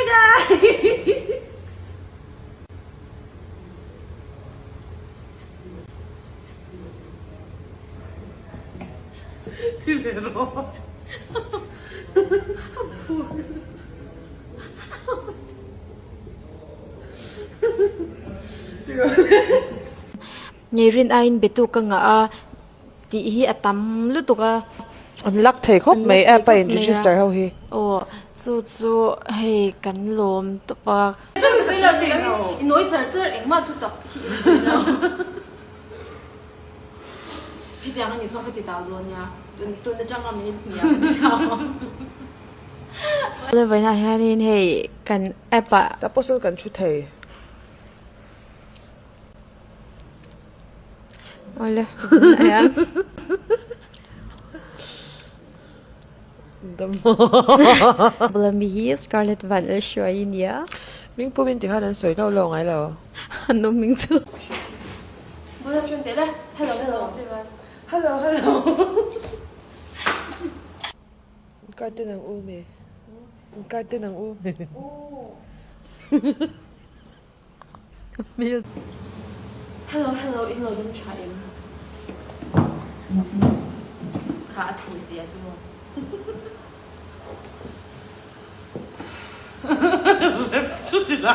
guys! Ti leh rawh. A buai lutuk. Ti rawh le. Ngei rin aiin betu ka ngah a tih hi a tam lutuk a. An lak thei khawp mai app a in register ho hi. Aw chu chu hei kan lawm tawp a. Vawiinah hianin hei kan app ah. Tah pawh sawn kan thu thei. Awle Bula mi hi Scarlett van el hruai nia. Hming pum in ti khan an sawi hlauh lo ngai lo. An awm hming chu. Bula chuan teh le hello hello ang che khan. Hello hello. Card te nang u mi. Card te nang u. Hello hello in lo dam tha em? Kha a thu zia chu maw. Rep chu ti la.